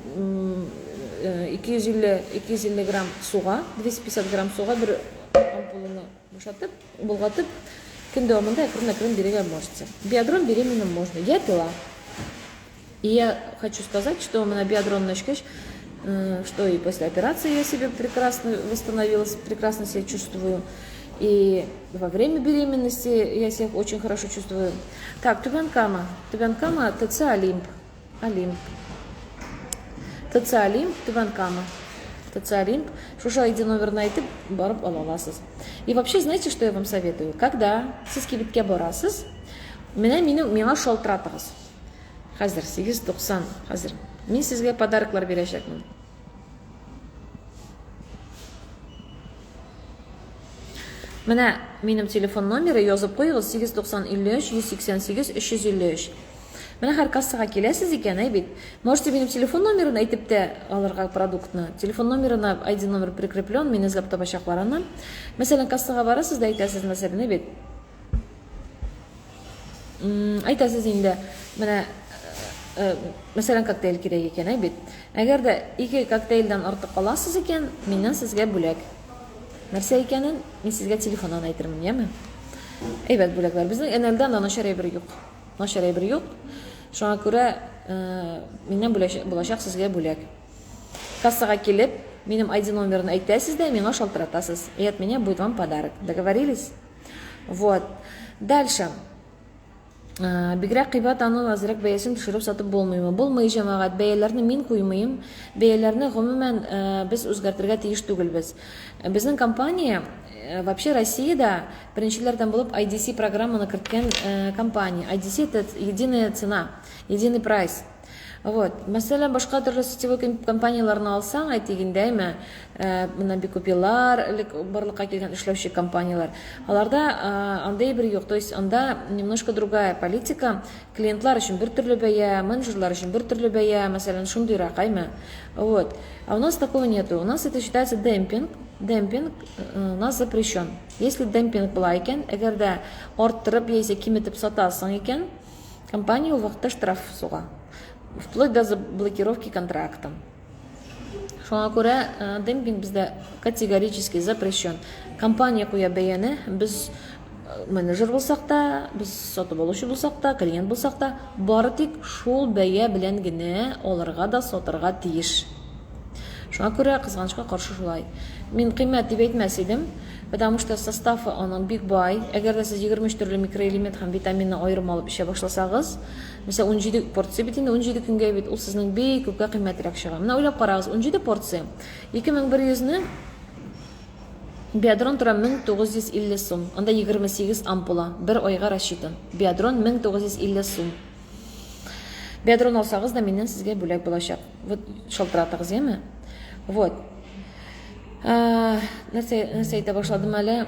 250 250 грамм суга, 250 грамм суга бер ампуланы бушатып, болгатып, көн дәвамында әкрен-әкрен бирергә можете. Биадрон беременным можно. Я пила. И я хочу сказать, что у меня биадрон эчкәч, э, что и после операции я себя прекрасно восстановилась, прекрасно себя чувствую. И во время беременности я себя очень хорошо чувствую. Так, Түбән Кама. Түбән Кама, ТЦ Олимп. Олимп. ТЦ Олимп, Түбән Кама. ТЦ Олимп. Шушы ID номерын әйтеп, барып ала аласыз. И вообще, знаете, что я вам советую? Когда сез кибеткә барасыз, менә мине миңа шалтыратыгыз. Хәзер 8.90, хәзер. Мин сезгә подароклар бирәчәкмен. Менә минем телефон номеры язып куегыз 890 53 188 353. Менә һәр кассага киләсез икән, әй бит. Можете минем телефон номерын әйтеп тә алырга продуктны. Телефон номерына ID номер прикреплен, мине эзләп табачаклар аны. Мәсәлән, кассага барасыз да әйтәсез, мәсәлән, әй бит. Әйтәсез инде, менә э, мәсәлән, коктейль кирәк икән, әй бит. Әгәр дә ике коктейльдән артык аласыз икән, миннән сезгә бүләк. Нәрсә икәнен мин сезгә телефоннан әйтермен, яме? Әйбәт бүләкләр. Безнең НЛдә анда начар әйбер юк. Начар әйбер юк. Шуңа күрә э, миннән булачак сезгә бүләк. Кассага килеп, минем ID номерын әйтәсез дә, миңа шалтыратасыз. И от меня будет вам подарок. Договорились? Вот. Дальше. Э, бигрәк кыйбат аны азрак бәясен төшереп сатып булмыймы? Булмый, җәмәгать. Бәяләрне мин куймыйм. Бәяләрне гомумән э, без үзгәртергә тиеш түгелбез. Безнең компания э, вообще Россиядә беренчеләрдән булып IDC программаны керткән компания. IDC это единая цена, единый прайс. Вот. Мәсәлән, башка төрле сетевой компанияләрне алсаң, әйтик инде, әйме, э, менә Бикупилар элек барлыкка килгән эшләүче компанияләр. Аларда э, андый бер юк. То есть анда немножко другая политика. Клиентлар өчен бер төрле бәя, менеджерлар өчен бер төрле бәя, мәсәлән, шундыйрак, әйме. Вот. А у нас такого нету. У нас это считается демпинг. Демпинг э, у нас запрещен. Если демпинг була икән, әгәр дә арттырып яисә киметеп сатасың икән, Компания ул вакытта штраф суга. Вплоть до блокировки контракта. Шуңа күрә э, демпинг бездә категорически запрещен. Компания куя бәяне, без э, менеджер булсак та, без сатып алучы булсак та, клиент булсак та, бары тик шул бәя белән генә алырга да сатырга тиеш. Шуңа күрә, кызганычка каршы шулай. Мин кыйммәт дип әйтмәс идем, потому что составы аның бик бай. Әгәр дә сез 23 төрле микроэлемент һәм витаминны аерым алып эчә башласагыз, мәсәлән, 17 порция бит инде 17 көнгә бит, ул сезнең бик күпкә кыйммәтрәк чыга. Менә уйлап карагыз, 17 порция 2100 не Биадрон тора 1950 сум. Анда 28 ампула. Бер айга рассчитан. Биадрон 1950 сум. Биадрон алсагыз да миннән сезгә бүләк булачак. Вот шалтыратыгыз, яме? Вот. Нәрсә, нәрсә әйтә башладым әле?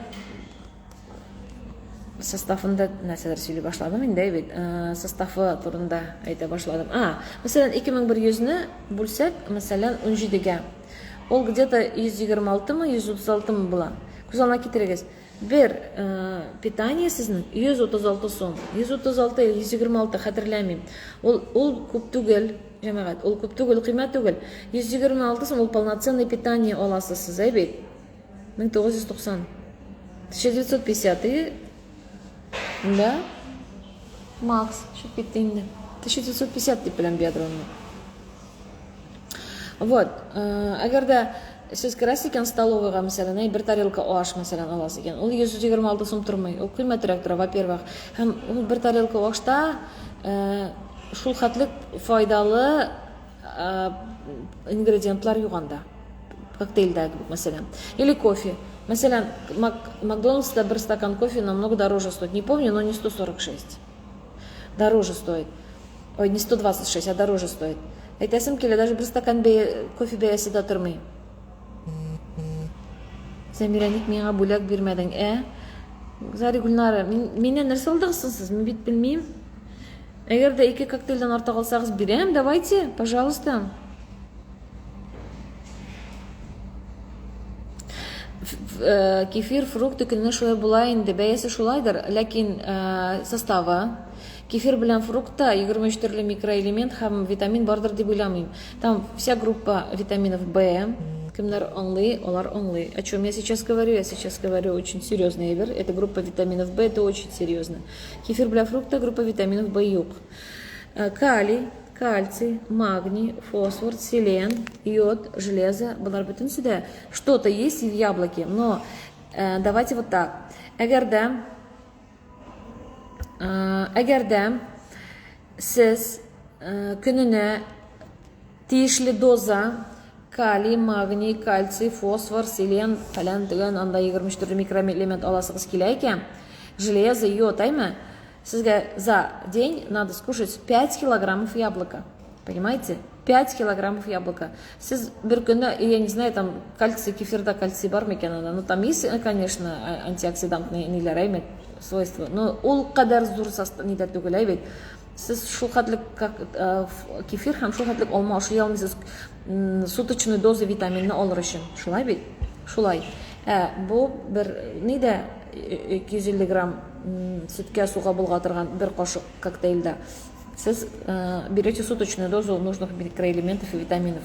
Составында нәрсәләр сөйли башладым инде бит. Составы турында әйтә башладым. А, мәсәлән, 2100-не бүлсәк, мәсәлән, 17-гә. Ул где-то 126 мы, 136 мы була. Күз алдына китерегез. Бер питание сезнең 136 сум. 136 или 126 хәтерләмим. Ул ул күп түгел, җәмәгать. Ул күп түгел, кыйммәт түгел. 126 сум ул полноценный питание аласыз сез, әй бит. 1990. 1950 и да. Макс, чыгып китте инде. 1950 дип беләм биадронны. Вот, әгәр дә сез керәсез икән столовыйга, мәсәлән, әй, бер тарелка аш, мәсәлән, аласыз икән, ул 126 сум тормый, ул кыйммәтрәк тора, во-первых. Һәм ул бер тарелка ашта шул хәтлек файдалы ингредиентлар юк анда. Коктейльдә, мәсәлән. Или кофе. Мәсәлән, Макдональдста бер стакан кофе намного дороже стоит. Не помню, но не 146. Дороже стоит. Ой, не 126, а дороже стоит. Әйтәсем килә, даже бер стакан бәя, кофе бәясе дә тормый. Зәмирә, ник миңа бүләк бирмәдең, ә? Зари Гөлнара, мин, миннән нәрсә алдыгыз соң сез? Мин бит белмим. Әгәр дә ике коктейльдән артык алсагыз, бирәм, давайте, пожалуйста. Э, кефир, фрукты көненә шулай була инде. Бәясе шулайдыр, ләкин э, составы кефир белән фрукта 23 төрле микроэлемент һәм витамин бардыр дип уйламыйм. Там вся группа витаминов В. Кемнәр аңлый, алар аңлый. О чем я сейчас говорю? Я сейчас говорю очень серьезно, әйбер. Это группа витаминов В, это очень серьезно. Кефир белән фрукта группа витаминов В юк. Э, калий, Кальций, магний, фосфор, селен, йод, железо, болар бөтенесе дә что-то есть в яблоке, но э, давайте вот так. Әгәр дә э, әгәр дә сез э, көненә тиешле доза калий, магний, кальций, фосфор, селен, фәлән төгән анда 23 төрле микроэлемент аласыгыз килә икән, железо, йод, әйме? Сезгә за день надо скушать 5 килограммов яблока. Понимаете? 5 килограммов яблока. Сез бер көнне, я не знаю, там кальций, кефирда кальций бар микән анда? Ну, там есть, конечно, антиоксидантный ниләр, әйме, свойства. Но ул кадәр зур состав нидә түгел, әй бит. Сез шул хәтлек как, э, кефир һәм шул хәтлек алма ашый алмыйсыз суточный доза витаминны алыр өчен. Шулай бит? Шулай. Ә бу бер нидә 250 грамм сөткә суга болгатырган бер кашык коктейльдә сез э, берете суточную дозу нужных микроэлементов и витаминов.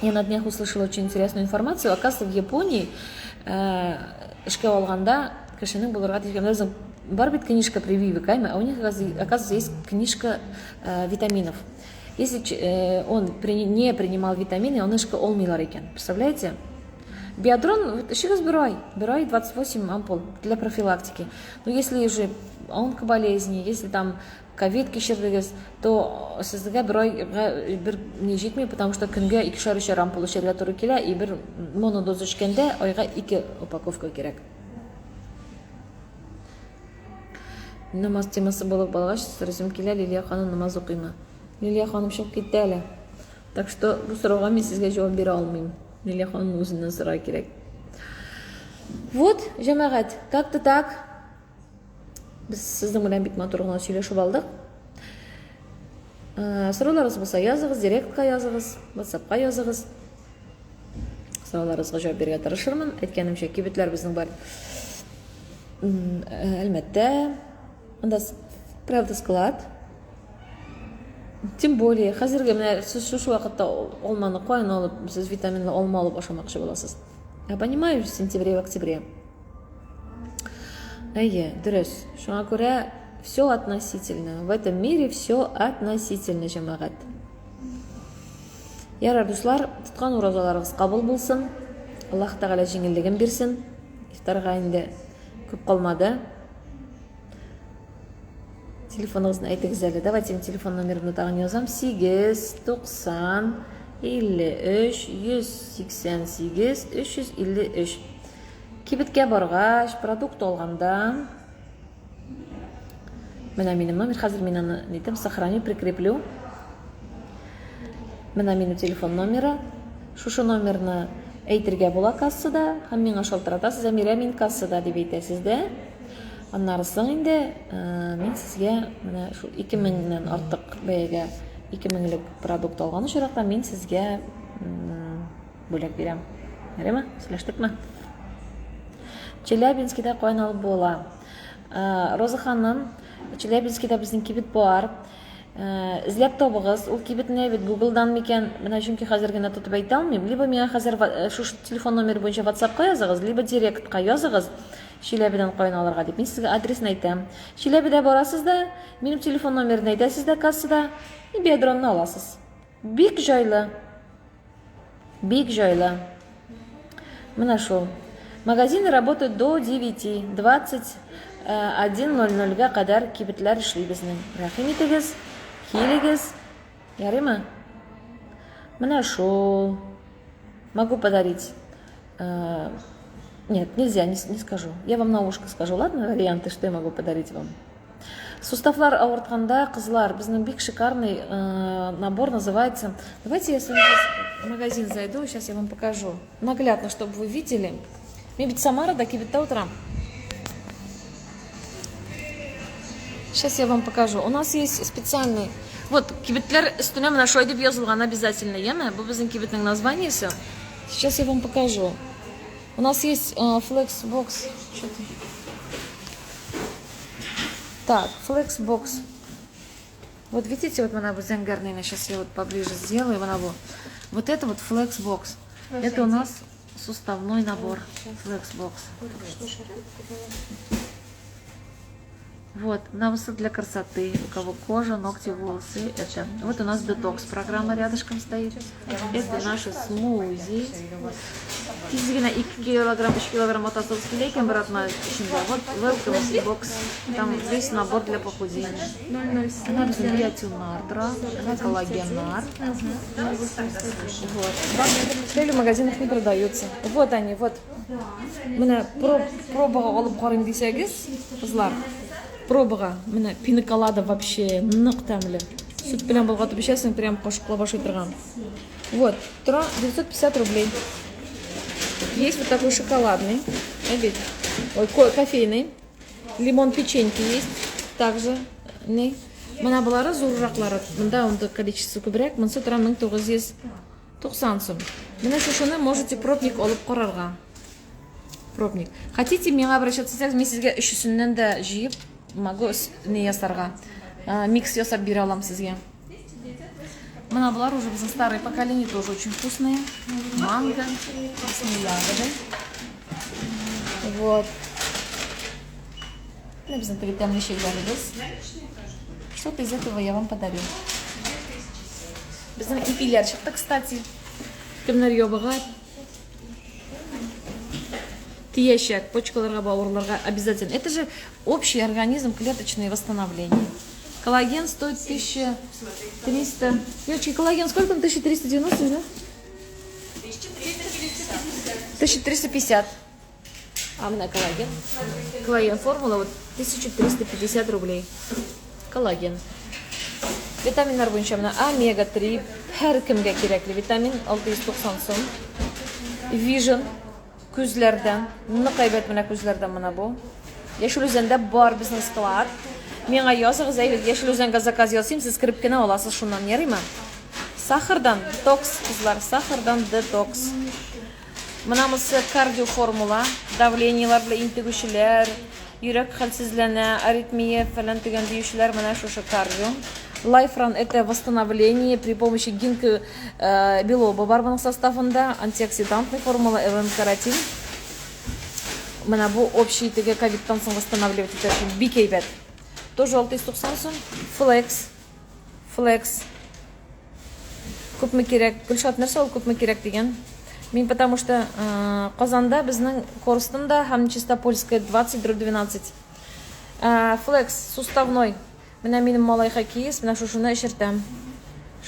Я на днях услышала очень интересную информацию. Оказывается, в Японии э, эшкә алганда кешенең булырга тиеш бар бит книжка прививок, а у них, оказывается, есть книжка э, витаминов. Если он не принимал витамины, он эшкә алмыйлар икән. Представляете? Биадрон, вот еще раз бер ай, бер ай 28 ампул для профилактики. Но если же онкоболезни, если там ковид кичердегез, то сезгә бер айга бер ни җитми, потому что көнгә икешәр өчәр ампул эчәргә туры килә, и бер монодоз эчкәндә айга ике упаковка кирәк. Намаз темасы булып алгач, сорыйсым килә, Лилия ханым намаз укыймы? Лилия ханым чыгып китте әле. Так что бу сорауга мин сезгә җавап бирә алмыйм. Лилия ханымның үзеннән сорарга кирәк. Вот, җәмәгать, как-то так. Без сезнең белән бик матур гына сөйләшеп алдык. Э, сорауларыгыз булса языгыз, директка языгыз, WhatsAppка языгыз. Сорауларыгызга җавап бирергә тырышырмын. Әйткәнемчә, кибетләр безнең бар. Э, Әлмәттә, анда правда склад. Тем более, хәзерге менә сез шушы вакытта алманы каян алып, сез витаминлы алма алып ашамакчы буласыз? Я понимаю, в сентябре, в октябре. Әйе, дөрес. Шуңа күрә все относительно. В этом мире все относительно, җәмәгать. Ярар, дуслар, тоткан уразаларыгыз кабул булсын. Аллаһ Тәгалә җиңеллеген бирсен. Ифтарга инде күп калмады. Телефоныгызны әйтегез әле. Давайте мин телефон номерымны тагын язам. 8 90 53 188 353. Кибеткә баргач, продукт алганда, менә минем номер, хәзер мин аны нитем, сохраню, прикреплю. Менә минем телефон номеры. Шушы номерны әйтергә була кассада һәм миңа шалтыратасыз, Әмирә, мин кассада дип әйтәсез дә. Аннары соң инде э, мин сезгә менә шул 2000-нән артык бәягә 2000лек продукт алган очракта мин сезгә бүләк бирәм. Ярыймы? Сөйләштекме? Челябинскида каян алып була? Э, Роза ханым, Челябинскида безнең кибет бар. Э, эзләп табыгыз, ул кибетне бит Google'дан микән? Менә чөнки хәзер генә тотып әйтә алмыйм. Либо миңа хәзер э, шушы телефон номеры буенча WhatsAppка языгыз, либо директка языгыз. Чиләбедән каян алырга дип. Мин сезгә адресын әйтәм. Чиләбедә барасыз да, минем телефон номерын әйтәсез дә кассада, и биодронны аласыз. Бик җайлы. Бик җайлы. Менә шул. Магазины работают до 9, 21.00-гә кадәр кибетләр эшли безнең. Рәхим итегез, килегез. Ярыймы? Менә шул. Могу подарить. Э, нет, нельзя, не, не скажу. Я вам на ушко скажу, ладно, варианты, что я могу подарить вам. Суставлар авыртканда, кызлар, безнең бик шикарный э, набор называется. Давайте я с вами в магазин зайду, сейчас я вам покажу. Наглядно, чтобы вы видели. Мин бит Самарада кибеттә утырам. Сейчас я вам покажу. У нас есть специальный... Вот, кибетләр өстенә менә шулай дип язылган обязательно, яме? Бу безнең кибетнең названиесе. Сейчас я вам покажу. У нас есть э, Flexbox. Так, Flexbox. Вот видите, вот она зәңгәрный, сейчас я вот поближе сделаю, она вот. Вот это вот Flexbox. Это у нас суставной набор Flexbox. Вот, навысы для красоты, у кого кожа, ногти, волосы. Это. Вот у нас детокс программа рядышком стоит. Это наши смузи. Тиз генә 2 килограмм, 3 килограмм атасыгыз килә икән бер атна эчендә. Вот welcome box. Там весь набор для похудения. Менә безнең биотиннар тора, менә коллагеннар. Вот. В магазинах не продаются. Вот они, вот. Менә пробага алып карыйм дисәгез, кызлар, пробага, менә пиноколада вообще нык тәмле. Сөт белән болгатып эчәсең, прям кашыклап ашый торган. Вот, тора 950 рублей. Есть вот такой шоколадный, видите, ой, кофейный. Лимон печеньки есть также. Не. Менә болары зурраклары. Монда онда количество күбрәк. Монысы тора 1990 сум. Менә шушыны можете пробник алып карарга. Пробник. Хотите миңа обращаться итсәгез, мин сезгә өчесеннән дә җыеп могу не ясарга. Микс ясап бирә алам сезгә. Менә болар уже безнең старое поколение тоже очень вкусные. Манго, вкусные ягоды. Вот. Менә безнең теге тәмле чәйләребез. Что-то из этого я вам подарю. Безнең ипиләр чыкты, кстати. Кемнәр ябыга? Тиячәк, почкаларга, бавырларга обязательно. Это же общий организм, клеточное восстановление. Коллаген стоит 1300. Девочки, коллаген сколько? 1390, да? 1350. 1350. А менә коллаген. Коллаген формула вот 1350 рублей. Коллаген. Витаминнар буенча менә омега-3 һәркемгә кирәкле витамин 690 сум. Vision күзләрдән. Нык әйбәт менә күзләрдән менә бу. Яшел Үзәндә бар безнең склад. Миңа языгыз, әйбәт Яшел Үзәнгә заказ ясыйм, сез кереп кенә аласыз шуннан, ярыймы? Сахардан детокс, кызлар, сахардан детокс. Менә монысы кардиоформула, давлениелар белән интегүчеләр, йөрәк хәлсезләнә, аритмия фәлән төгән диючеләр, менә шушы кардио. Лайфран это восстановление при помощи гинко э, билоба бар моның составында, антиоксидантный формула, ЛН каротин. Менә бу общий теге ковидтан соң восстанавливать итә өчен бик әйбәт. Тоже 690 сум. Флекс. Флекс. Күпме кирәк? Гөлшат, нәрсә ул күпме кирәк дигән? Мин потому что э, Казанда безнең Корстонда һәм Чистопольская 20 дробь 12. Э, флекс суставной. Менә минем малай хоккеист, менә шушыны эчертәм.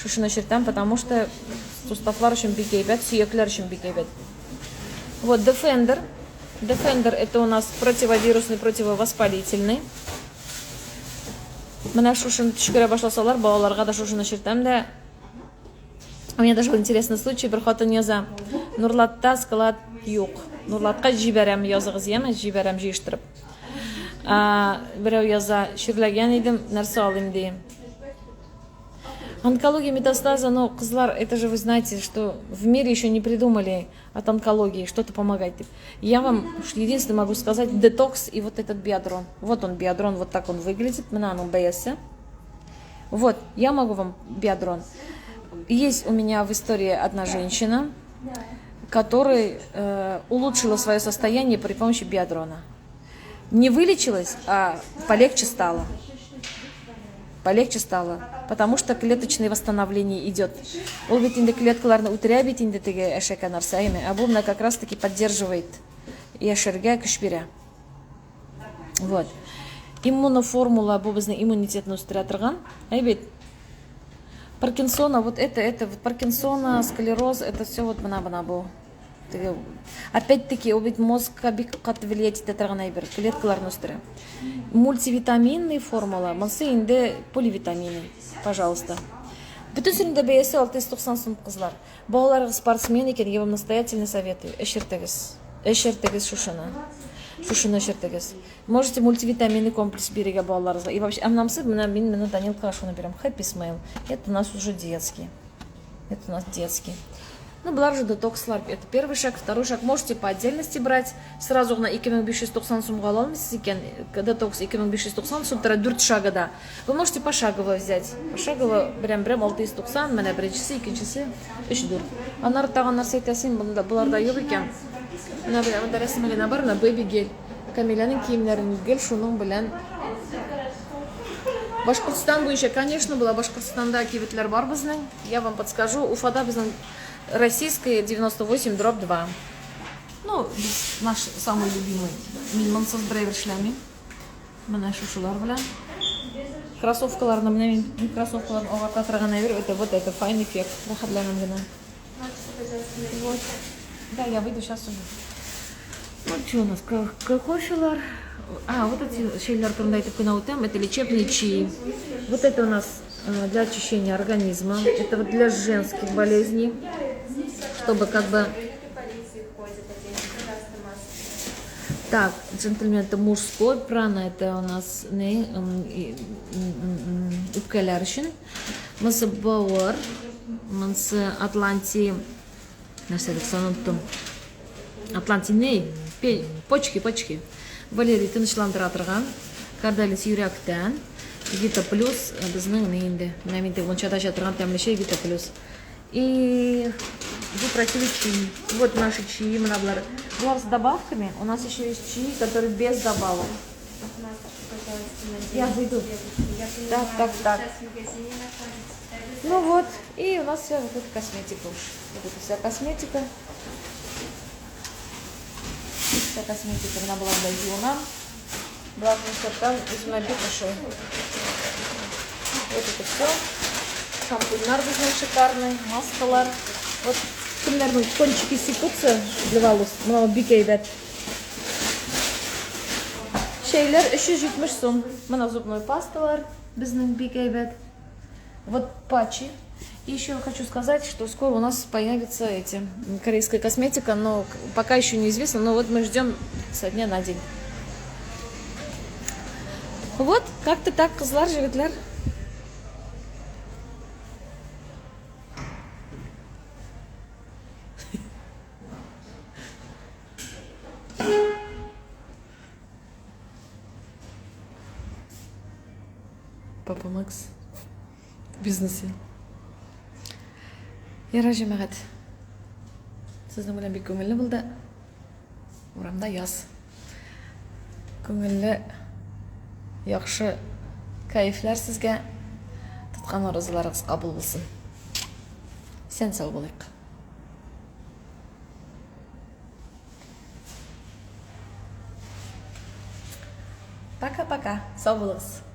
Шушыны эчертәм, потому что суставлар өчен бик әйбәт, сөякләр өчен бик әйбәт. Вот Defender. Defender это у нас противовирусный, противовоспалительный. Менә шушыны төчкерә башласалар, балаларга да шушыны чиртәм дә. У меня даже был интересный случай, бер хатын яза. Нурлатта склад юк. Нурлатка җибәрәм, языгыз, яме, җибәрәм җыештырып. Берәү яза, чирләгән идем, нәрсә алыйм ди. Онкология метастаза, ну, кызлар, это же вы знаете, что в мире еще не придумали от онкологии что-то помогать. Я вам единственное могу сказать, детокс и вот этот биадрон. Вот он, биадрон, вот так он выглядит. Менә аның бәясе. Вот, я могу вам биадрон. Есть у меня в истории одна женщина, которая улучшила свое состояние при помощи биадрона. Не вылечилась, а полегче стало. Полегче стало, потому что клеточное восстановление идет. Ул бит инде клеткаларны үтерә бит инде теге әшәке нәрсә, әйме? Ә бу менә как раз таки поддерживает, яшәргә көч бирә. Вот. Иммуноформула бу безнең иммунитетны үстерә торган. Әй бит. Паркинсона, вот это, вот Паркинсона, склероз, это все вот менә бу. Теге, опять-таки, ул бит мозгка бик каты влиять итә торган әйбер, клеткаларны үстерә. Мультивитаминный формула, монысы инде поливитамины, пожалуйста. Бөтенесенең дә бәясе 690 сум, кызлар. Балаларыгыз спортсмен икән, я вам настоятельно советую, эчертегез. Эчертегез шушыны. Шушыны эчертегез. Можете мультивитаминный комплекс бирергә балаларыгызга. И вообще, ә менә менә мин менә Данилкага шуны бирәм. Happy Smile. Это у нас уже детский. Это у нас детский. Ну, болар же детокслар. Это первый шаг, второй шаг. Можете по отдельности брать. Сразу гына 2590 сумга ала алмыйсыз икән. Детокс 2590 сум тора, 4 шага да. Вы можете пошагово взять. Пошагово берәм-берәм 690, менә беренчесе, икенчесе, 3, 4. Аннары тагын нәрсә әйтәсең, монда боларда юк икән. Менә бер монда рәсеме генә бар, менә бэби гель. Камиләнең киемнәрен гел шуның белән. Башкортстан буенча, конечно, була. Башкортстанда кибетләр бар безнең. Я вам подскажу, Уфада безнең Российская 98/2. Ну, без наш самый любимый. Мин монсыз бер әйбер эшләмим. Менә шушылар белән. Кроссовкаларны менә мин кроссовкаларны агарта торган әйбер, это вот это fine эффект. Рәхәтләнәм генә. Вот. Да, я выйду сейчас уже. Вот что у нас, кофелар. А, вот эти чәйләр турында әйтеп кенә үтәм. Это лечебные чаи. Вот это у нас для очищения организма. Это вот для женских болезней. Чтобы как бы... Так, джентльмен, это мужской, прана, это у нас не, үпкәләр өчен. Монысы бавыр, монысы Атланти, нәрсә дип оныттым. Атланти не, почки, почки. Валерий тынычландыра торган. Кардалис йөрәктән. Вита плюс безнең ни инде. Менә мин теге мунчада эчә торган тәмле чәй Вита плюс. И вы просили чаи. Вот наши чаи, менә болар. Болар с добавками. У нас еще есть чаи, которые без добавок. Я выйду. Так, так, так. Ну вот, и у нас вся вот эта косметика уж. Вот это вся косметика. Вся косметика, она была для Юна. Была там из ошый. Вот это все. Шампуньнар безнең шикарный, маскалар. Вот кемнәрнең кончики секутся для волос. Менә бик әйбәт. Чәйләр 370 сум. Менә зубной пасталар безнең бик әйбәт. Вот патчи. И еще хочу сказать, что скоро у нас появится эти корейская косметика, но пока еще неизвестно, но вот мы ждем со дня на день. Вот, как-то так, кызлар, егетләр. Папа Макс в бизнесе. Ярар, җәмәгать. Сезнең белән бик күңелле булды. Урамда яз. Күңелле, яхшы кәефләр сезгә. Тоткан уразаларыгыз кабул булсын. Исән сау булыйк. Пока-пока. Сау булыгыз.